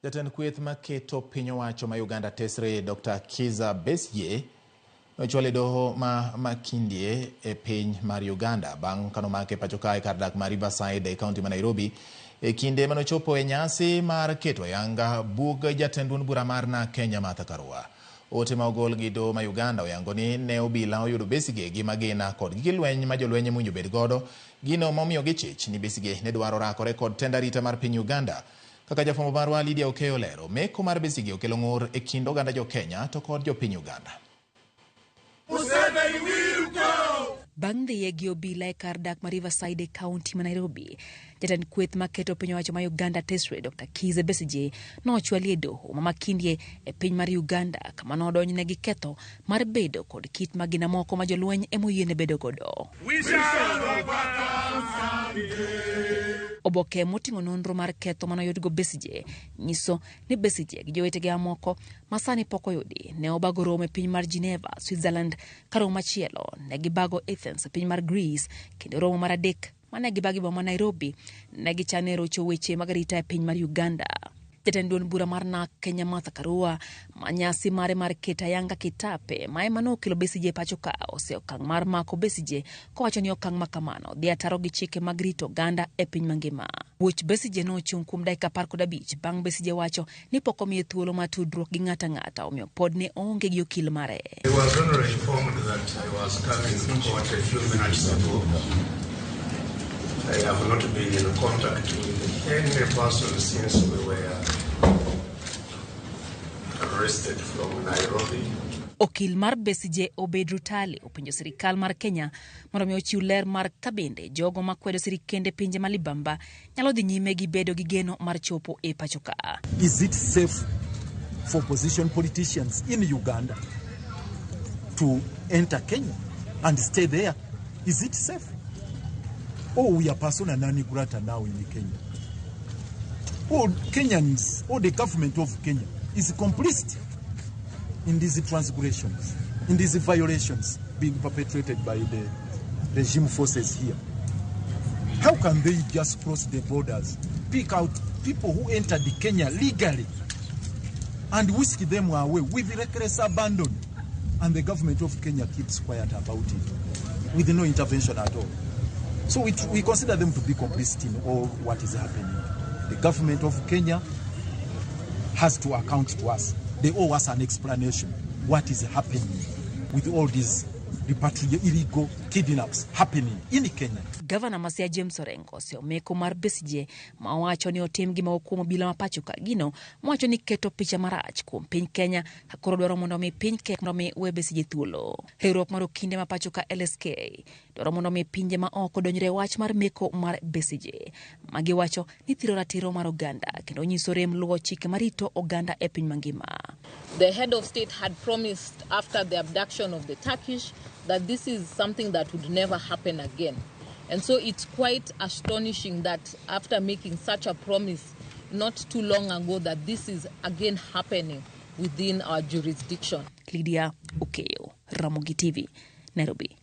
Jatend kweth maketo piny owacho ma Uganda tesre Dr. Kizza Besigye nochwal e doho ma Makindye e piny mar Uganda bang' kanomake pacho kae kar dak ma Riverside e kaunti ma Nairobi e kinde manochopo e nyasi mar keto ayanga bug jatend duond bura mar NARC Kenya Martha Karua. Ote ma ogol gi doho ma Uganda oyango ni ne obila oyudo Besigye gi magina kod gige lweny ma jolweny emowinjo bed godo, gino momiyo gichich ni Besigye ne dwaro rakore kod tend arita mar piny Uganda. Kaka jafwambo marwa Lydia Okeyo olero, meko mar Besigye okelo ng'ur e kind oganda jo Kenya to kod jopiny Uganda. Bang' dhiye gi obila e kar dak ma Riverside e kaunti ma Nairobi, jatend kweth maketo piny owacho ma Uganda Tesre Dr. Kizza Besigye nochwali e doho ma Makindye e piny mar Uganda kama nodonjne gi ketho mar bedo kod kit magina moko ma jolweny emoyiene bedo godo. Oboke moting'o nonro mar ketho manoyudgo Besigye nyiso ni Besigye gi jowetege mamoko ma sani pok oyudi ne obago romo e piny mar Geneva, Switzerland, ka romo machielo ne gibago Athens e piny mar Greece, kendo romo mar adek mane gibago e boma ma Nairobi ne gichano e rocho weche mag arita e piny mar Uganda. Jatend duond bura mar NARC Kenya Martha Karua ma nyasi mare mar keto ayanga kitape ma ema nokelo Besigye e pacho ka ose okang' mar mako Besigye kowacho ni okang' ma kamano dhi ataro gi chike mag rito oganda e piny mangima. Buch Besigye nochung' kuom dakika 15 bang' Besigye wacho ni pok omiye thuolo mar tudruok gi ng'ato ang'ata omiyo pod ne oonge gi okil mare. I was only informed that I was coming to court a few minutes ago. I have not been in contact with any person since we were arrested from Nairobi. Okil mar Besigye Obed Rutale openjo sirikal mar Kenya mondo mi ochiw ler mar kabende jogo makwedo sirikende pinje ma libamba nyalo dhi nyime gi bedo gi geno mar chopo e pacho ka. Is it safe for opposition politicians in Uganda to enter Kenya and stay there? Is it safe? Oh, we are persona non grata now in Kenya. Oh, Kenyans, or the government of Kenya is complicit in these transgressions, in these violations being perpetrated by the regime forces here. How can they just cross the borders, pick out people who entered Kenya legally and whisk them away with reckless abandon? And the government of Kenya keeps quiet about it with no intervention at all. So we consider them to be complicit in all what is happening. The government of Kenya has to account to us. They owe us an explanation what is happening with all these repatriate illegal kidnaps happening in Kenya. Gavana ma Siaya James Orengo oseo meko mar Besigye ma owacho ni otim gima kuom obila ma pacho ka gino mowacho ni keto picha marach kuom piny Kenya ka koro dwaro mondo mi piny Kenya mondo mi we Besigye thuolo. Riwruok mar okinde ma pacho ka LSK dwaro mondo mi pinje ma oko donjre e wach mar meko mar Besigye ma giwacho ni thiro ratiro mar oganda kendo nyiso rem luwo chike marito oganda e piny mangima. The head of state had promised after the abduction of the Turkish that this is something that would never happen again. And so it's quite astonishing that after making such a promise not too long ago that this is again happening within our jurisdiction. Lydia Okeyo, Ramogi TV, Nairobi.